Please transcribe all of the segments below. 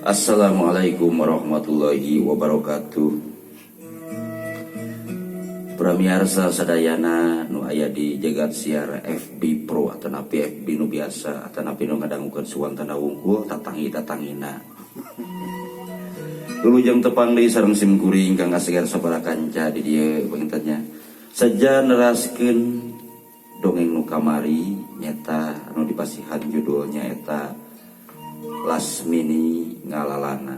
Assalamualaikum warahmatullahi wabarakatuh. Pramiarsa sadayana nu aya di jagat siar FB Pro atanapi FB nu biasa atanapi nu ngadangukeun suwantana wungkul tatangi tatangina. Wilujeng tepang deui sareng sim kuring kang kasegar sabaraha kanca di dieu panginten nya. Seja neraskeun dongeng nu kamari nyeta anu dipasihan judulnya eta Lasmini Ngalalana.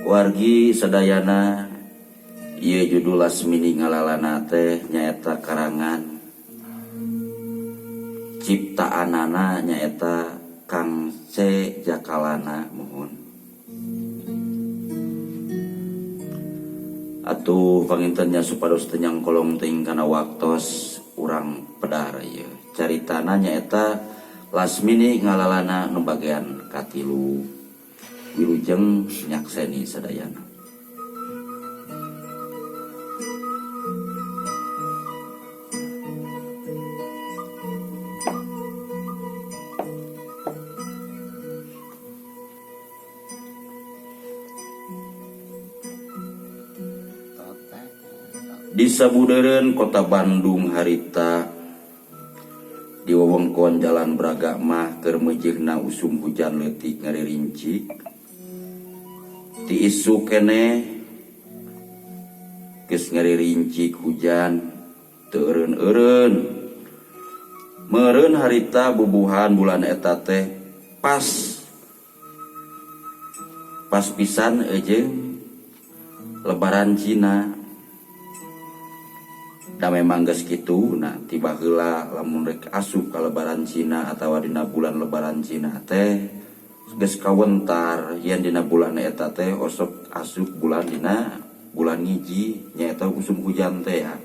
Wargi sadayana ieu judul Lasmini Ngalalana teh nyaeta karangan ciptaanana nyaeta Kang C Jakalana muhun. Atuh panginten nya supados teu nyangkolong teuing kana waktos urang pedar ieu. Caritana nyaeta Lasmini Ngalalana nu bagean katilu. Wilujeng nyakseni sadayana. Di sabudeureun Kota Bandung harita di wewengkon Jalan Braga mah keur meujeuhna usum hujan leutik ngaririncik. Ti isuk keneh geus ngaririncik hujan teu eureun-eureun. Meureun harita bubuhan bulan eta teh pas pas pisan eujeung Lebaran Cina. Da memang geus kitu nah ti baheula lamun rek asup ka Lebaran Cina atawa dina bulan Lebaran Cina teh geus kawentar yen dina bulan eta teh osok asup bulan dina bulan ngiji nyaeta usum hujan teh ya.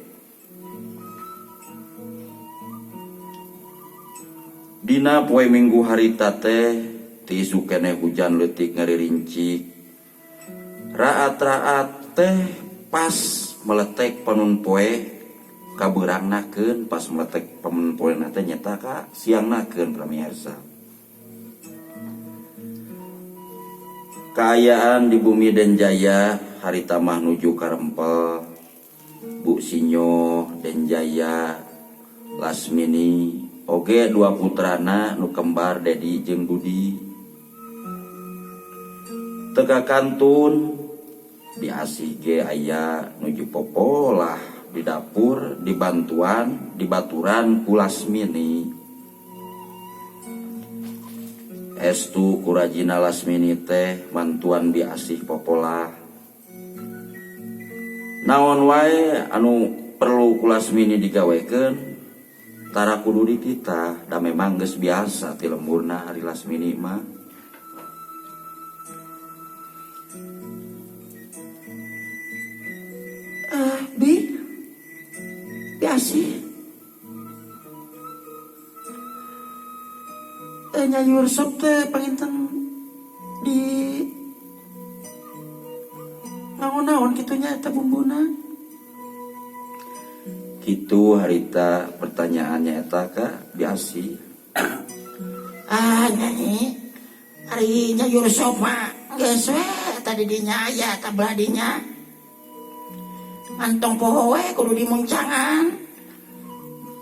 Dina poe Minggu harita teh ti isuk keneh hujan leutik ngaririncik. Raat-raat teh pas meletek panun poe kabeurangnakeun pas meletek panun poe na teh nyata ka siangnakeun pamiarsa. Kaayaan di bumi Denjaya harita mah nuju karempel. Bu Sinyo, Denjaya, Lasmini, oge dua putrana nu kembar Dedi jeung Dudi. Teu kakantun diasih ge aya nuju popolah di dapur dibantuan dibaturan ku Lasmini. Estu kurajina Lasmini teh mantuan diasih popolah. Naon wae anu perlu ku Lasmini digawekeun tara kudu dititah da memang geus biasa ti lemburna ari Lasmini mah. Bi, biasi. Nyayur sop teh panginten di naon-naon kitunya eta bumbuna. Kitu harita pertanyaannya eta ka biasi. Ah nyanyi, ari nyayur sop mah geus we eta di dinya aya eta belah dinya. Mantong poho we kudu dimuncangan.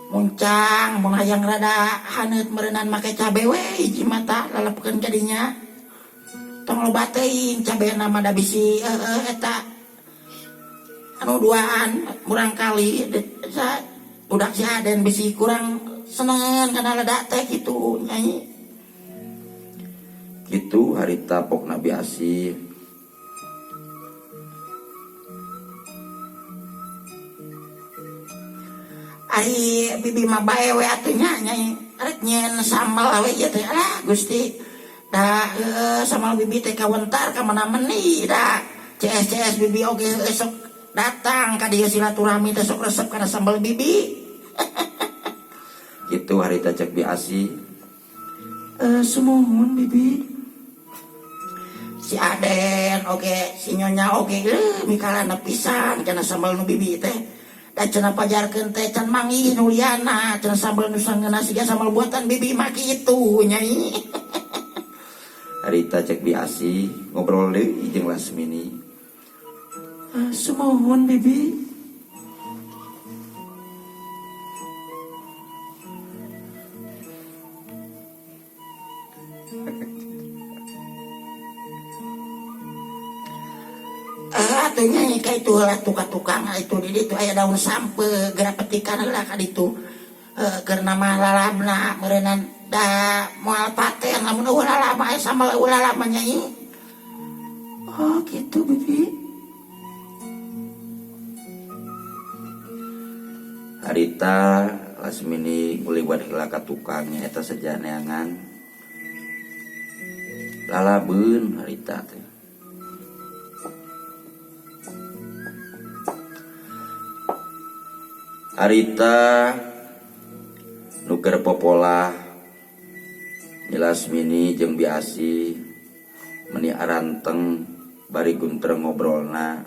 Muncang mun hayang rada haneut meureunan make cabe we hiji mata lalepkeun ka dinya. Tong loba teuing cabena mah da bisi heueuh eta. Anu duaan murang kali sa budak si Aden bisi kurang senengeun kana leda teh kitu nyai. Kitu harita pokna biasi. Ari bibi mah bae we atuh nya nyai rek nyieun sambal we ieu teh alah Gusti. Da heueuh sambal bibi teh kawentar ka mana meni da CS-CS bibi oge heueuh sok datang ka dieu silaturahmi teh sok resep kana sambal bibi. Kitu harita cek biasi. Sumuhun bibi. Si Aden oge si nyonya oge leuh mikalana pisan kana sambal nu bibi teh. Da cenah pajarkeun teh can manggih nu liana cenah sambel nu sangeunah siga sambel buatan bibi mah kitu Nyai. Harita cek Bi Asih ngobrol deui jeung Lasmini. Sumuhun bibi. Atuh nya ka itu heula tukang itu di ditu aya daun sampe geura petikan heula ka ditu. Keur nama lalabna meureunnan da moal paten lamun eueuh lalab aya sambal eueuh lalab mah nya ih. Oh kitu bibi. Harita Lasmini nguliwat heula ka tukang nyaeta seja neangan lalabeun harita teh. Harita nu keur popolah Nyi Lasmini jeung Bi Asih meni aranteng bari guntreng ngobrolna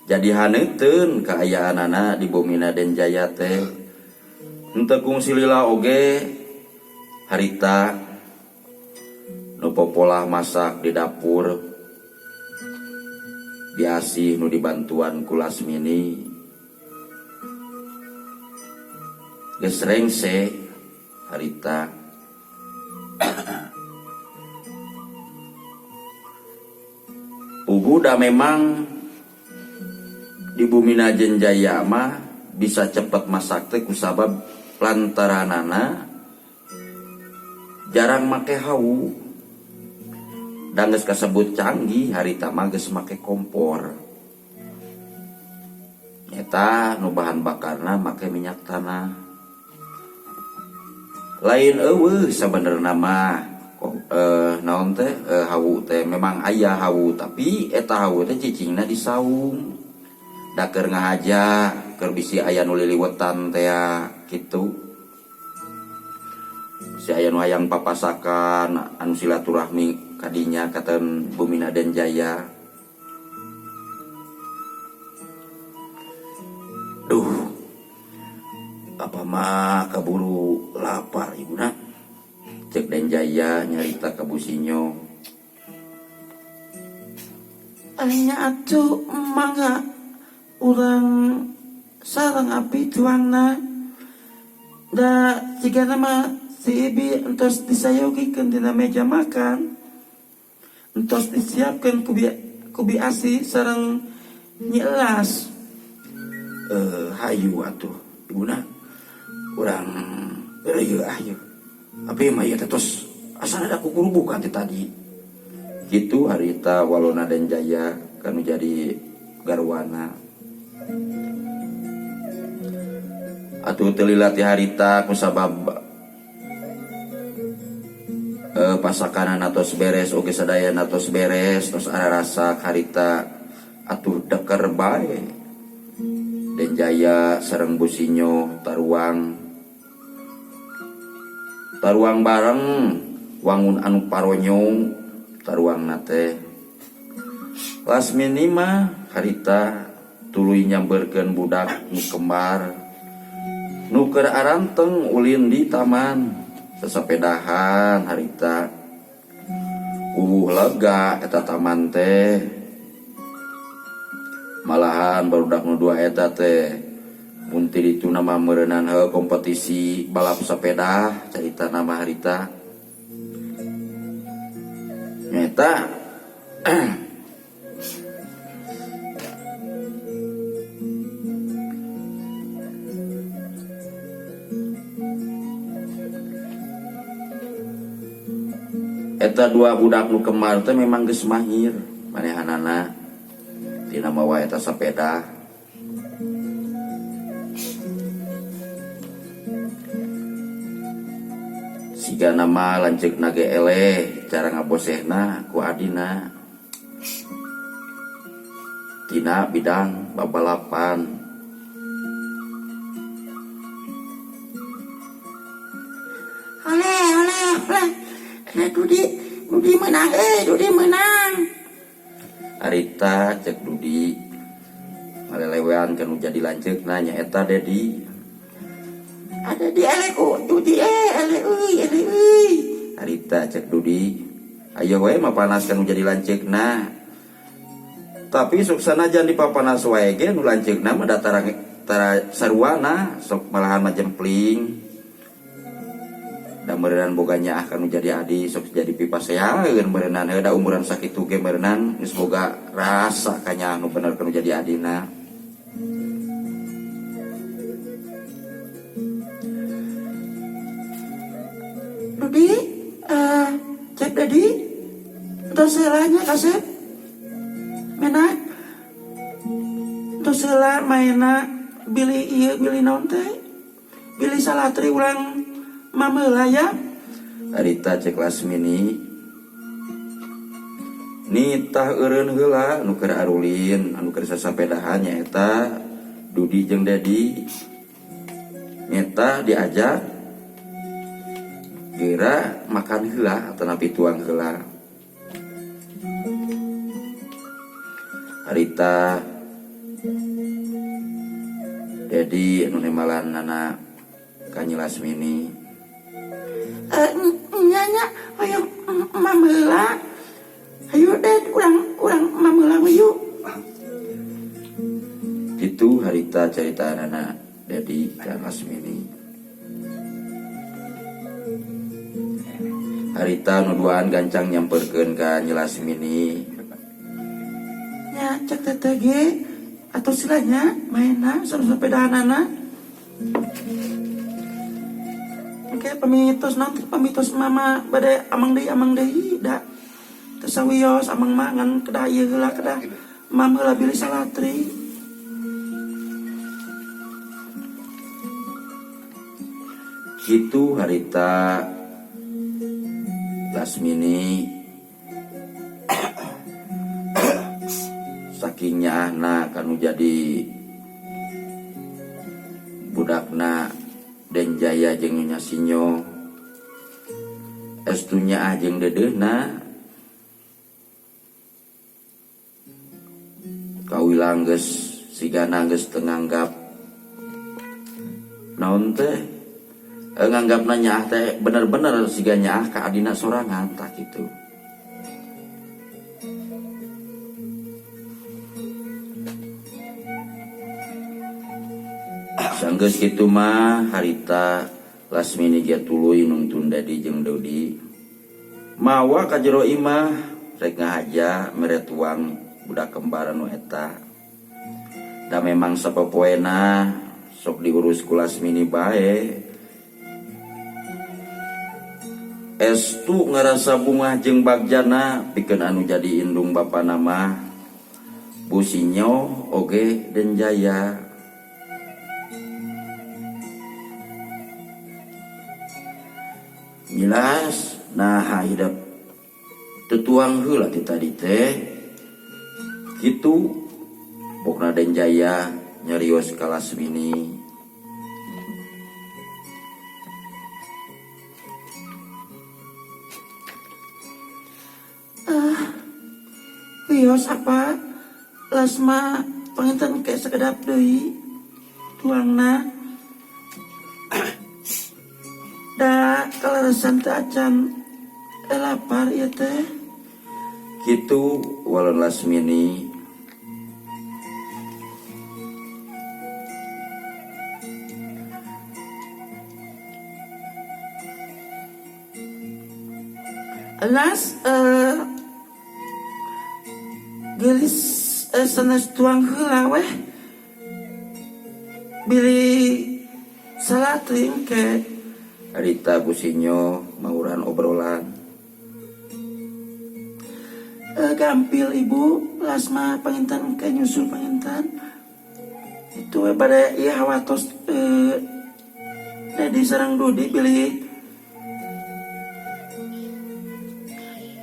jadi haneuteun kaayaanana di bumina Denjaya teh. Henteu kungsi lila oge harita nu popolah masak di dapur Bi Asih nu dibantuan ku Lasmini geus rengse harita. Puguh da memang di bumina Jenjaya mah bisa cepet masak teh kusabab lantaranana jarang make hawu. Da geus kasebut canggih harita mah geus make kompor. Eta nu bahan bakarna make minyak tanah. Lain eueuh sabenerna mah naon teh hawu teh memang aya hawu tapi eta hawu teh cicingna di saung. Da keur ngahaja keur bisi aya nu liliwetan teh kitu. Bisi aya nu hayang papasakan anu silaturahmi kadinya katen bumina Denjaya. Duh, apa mah kaburu lapar ibuna. Cek Denjaya nyarita ka Businyo. Nya atuh mangga urang sareng api tuangna. Da jigana mah si Ibi entos disayogikeun dina meja makan. Entos disiapkeun ku Bi Asih sareng Nyi Elas. Hayu atuh ibuna. Urang ieu ah ieu. Tapi mah ieu teh tos asana da kukurubukan teh tadi. Kitu harita walona Denjaya kanu jadi garwana. Atuh teu lila ti harita kusabab pasakanan tos beres oge sadayana tos beres tos ararasak harita atuh deker bae. Denjaya sareng Businyo taruang. Taruang bareng wangun anu paronyong taruangna teh. Lasmini mah harita tuluy nyamberkeun budak nu kembar nu keur aranteng ulin di taman sasapedahan harita. Uwuh lega eta taman teh. Malahan barudak nu dua eta teh mun ti ditu nama meureunan heuh kompetisi balap sepeda carita nama harita. Nyata eta dua budak nu kembar teh memang geus mahir manehanana tina mawa eta sepeda. Siga nama lanceuk nage eleh cara ngabosehna ku adina. Tina bidang babalapan. Oleh, oleh, oleh. Dudi, Dudi menang, Dudi menang. Harita cek Dudi Ngalelewean ka nu jadi lanceukna nyaeta Dedi. Ada di eleh ku Dudi eleh euy eleh euy. Harita cek Dudi. Ayo we mapanas ka nu jadi lanceukna. Tapi sok sanajan dipapanas wae ge nu lanceukna mah da tara tara saruana sok malahan mah jempling. Da meureunnan boga nyaah ka nu jadi adi sok jadi pipaseaeun meureunnan heuh da umuran sakitu ge meureunnan geus boga rasa ka nyaah nu bener ka nu jadi adina. Dudi, cek Dedi, tos heula nya kasep. Menak, tos heula maena bilih ieu bilih naon teh, bilih salatri urang mam heula ya. Harita cek Lasmini. Nitah eureun heula nu keur arulin anu keur sasapedahan nyaeta Dudi jeung Dedi. Nyeta diajak geura makan heula atanapi tuang heula. Harita Dedi anu nemalanana ka Nyi Lasmini. Nya nya hoyong mam heula. Hayu Ded urang urang mam heula we yuk. Kitu harita caritaanana Dedi ka Lasmini. Harita nu duaan gancang nyamperkeun ka Nyi Lasmini. Nya cek teteh ge atos sila nya maenna sareng sapedahanana. Engke pamitos naon teh pamitos mama bade amang deui amang deui da teu sawios amang mah ngan kedah ieu heula kedah mam heula bilih salatri. Kitu harita Lasmini saking nyaahna kanu jadi budakna Den Jaya jeung Nyonya Sinyo estu nyaah jeung deudeuhna kawilang geus sigana geus teu nganggap naon teh nganggapna nyaah teh bener-bener siga nyaah ka adina sorangan tah kitu. Sanggeus kitu mah harita Lasmini ge tuluy nungtun Dedi jeung Dodi mawa ka jero imah rek ngahaja mere tuang budak kembar anu eta. Da memang sapopoena sok diurus ku Lasmini bae. Estu ngarasa bungah jeung bagjana pikeun anu jadi indung bapana mah Bu Sinyo oge Den Jaya. Jelas naha hidep teu tuang heula ti tadi teh. Kitu bokna Den Jaya nyarios ka Lasmini. Wios apa Lasma panginten ke sekedap deui tuangna da kaleresan teu acan lapar ieu teh. Kitu walon Lasmini. Las geulis sanes tuang heula weh bilih salatri engke. Harita Bu Sinyo mauran obrolan. Gampil ibu Lasma panginten engke nyusul panginten. Itu we bade ieu hawatos Dedi sareng Dudi bilih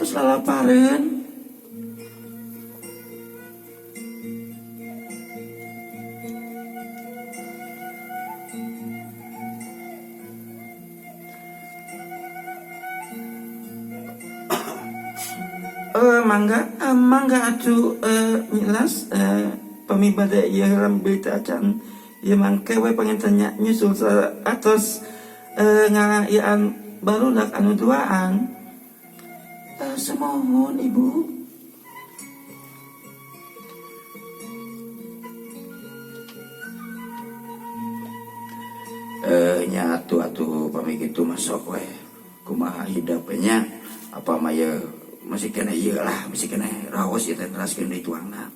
terus lalapareun. Mangga mangga atuh nyilas Pami bade ieu heula beli teh acan. Ieu mangke we panginten nya nyusul atos ngaian barudak anu duaan. Sumuhun Ibu. Nya atuh atuh pami kitu mah sok we kumaha hidep we nya apa mah ye masih keneh ieu lah masih keneh raos ieu teh neraskeun deui tuangna.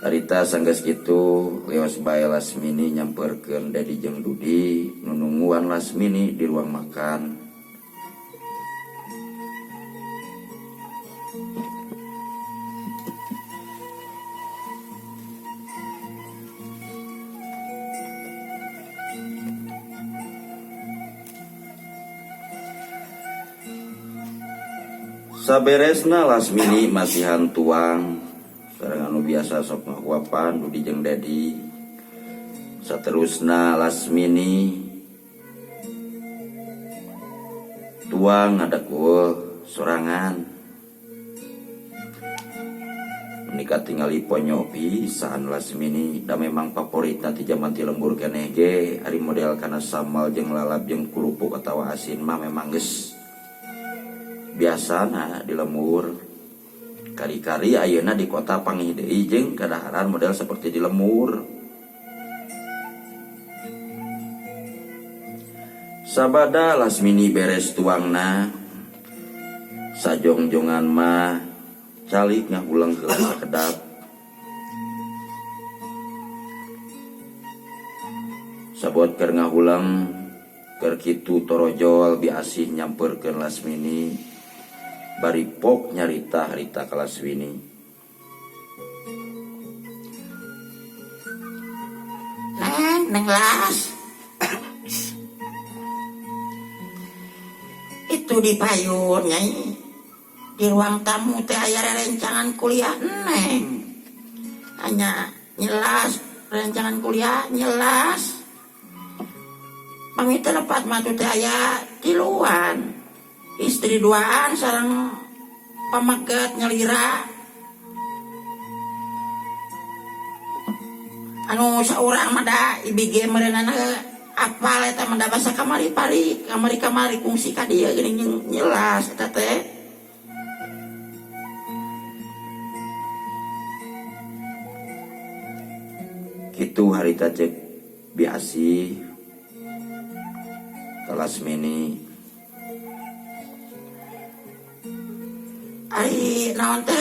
Harita sanggeus kitu leos bae Lasmini nyampeurkeun Dedi jeung Dudi nu nungguan Lasmini di ruang makan. Saberesna Lasmini masihan tuang sareng anu biasa sok ngahuapan Dudi jeung Dedi. Saterusna Lasmini tuang ngadekuh sorangan. Menika tingali ponyo pisan Lasmini da memang favoritna ti jaman ti lembur keneh ge ari model kana sambal jeung lalap jeung kerupuk atawa asin mah memang geus biasana di lembur. Kari-kari ayeuna di kota panggih deui jeung kadaharan model seperti di lembur. Sabada Lasmini beres tuangna sajongjongan mah calik ngahuleng heula sakedap. Sabot keur ngahuleng keur kitu torojol biasih nyampeurkeun Lasmini bari pok nyarita harita ka Lasmini. Neng, neng Las. Itu di payun nyai. Di ruang tamu teh aya rerencangan kuliah neng. Hanya nyelas rerencangan kuliah nyelas. Pamit lepat mah teh aya tiluan. Istri duaan sareng pameget nyelira. Anu saurang mah da ibig ge meureunana apal eta mah da basa kamari pari, kamari-kamari kungsi ka dieu geuning nyelas eta teh. Kitu harita cek biasi ka Lasmini. Ari naon teh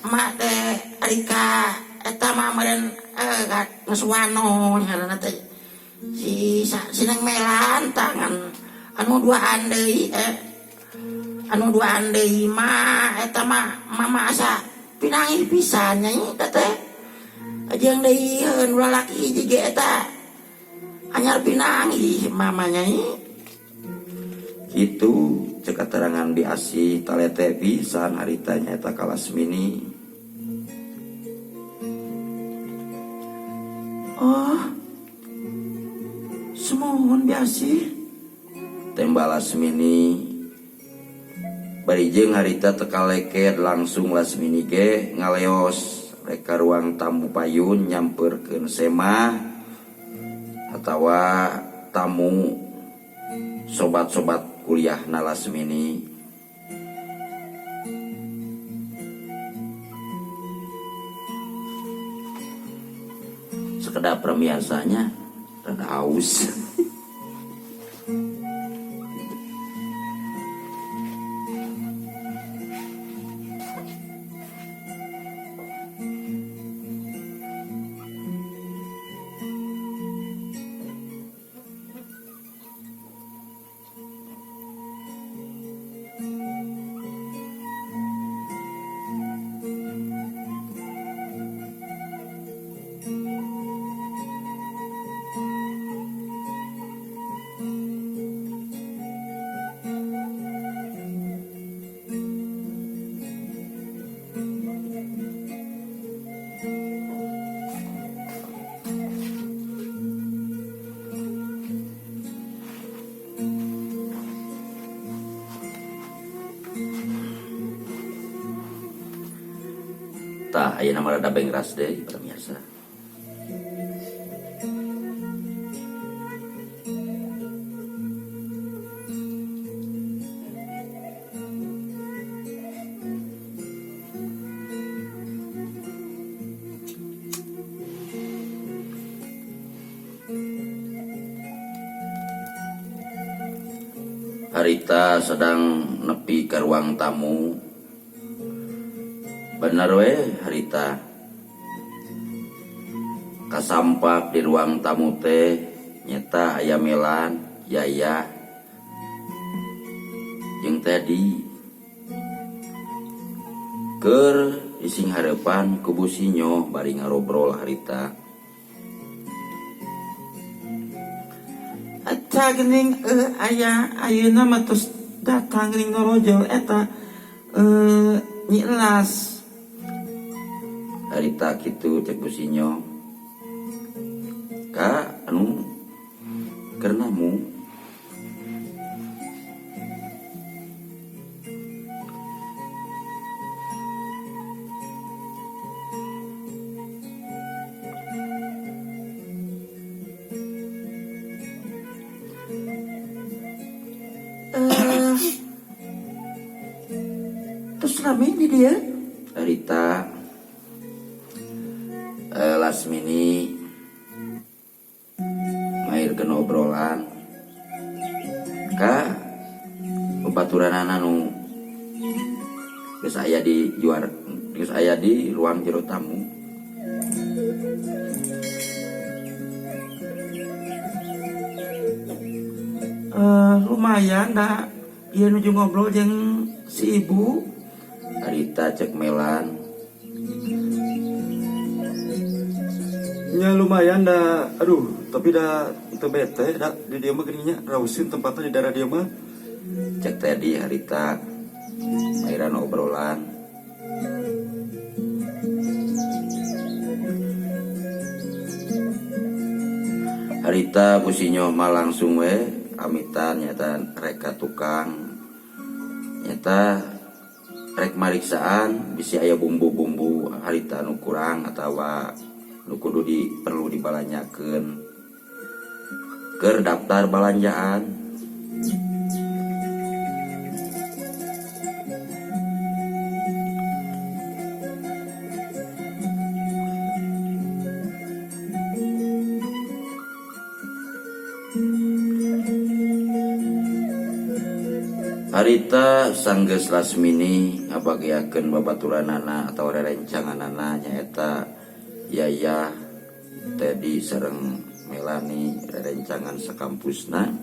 emak teh ari ka eta mah meureun geus wano ngaranna teh si Neng Melan tangan anu duaan deui anu duaan deui mah eta mah mama asa pinangih pisan nya eta teh jeung deui nu lalaki hiji ge eta anyar pinangih mama nyai. Kitu cek katerangan biasi talete pisan harita nyaeta ka Lasmini. Oh, sumuhun biasi. Tembak Lasmini. Bari jeung harita teka leket langsung Lasmini ge ngaleos reka ruang tamu payun nyampeurkeun semah atawa tamu sobat-sobat kuliah na Lasmini. Sekedap permiasanya rada haus. Tah, ayeuna mah rada bengras deui, pamirsa. Harita sedang nepi ke ruang tamu. Bener we harita. Kasampak di ruang tamu teh nyeta aya Melan, Yaya, jeung Teddy. Keur ising hareupan ku Bu Sinyo bari ngarobrol harita. Eta geuning aya ayeuna mah tos datang geuning norojol eta Nyi Elas. Harita kitu cek Bu Sinyo. Ka anu keur namu. Terus rame di dia. Rita, Lasmini ngairkeun obrolan ka babaturanana nu geus aya di juar, geus aya di ruang jero tamu. Lumayan dah ieu nuju ngobrol jeung si ibu. Harita cek Melan. Nya lumayan dah, aduh, tapi dah teu bete dah di dieu mah geuning nya rauseun tempatna di daerah dieu mah. Cek Teddy harita mairan obrolan. Harita Bu Sinyo mah langsung we amitan nyata rek ka tukang. Nyata rek mariksaan bisi aya bumbu-bumbu harita nu kurang atawa nu kudu perlu dibalanyakeun. Keur daftar balanjaan. Harita sanggeus Lasmini ngabageakeun babaturanana atawa rerencanganana nyaeta Yaya, Teddy sareng Melani rerencangan sakampusna.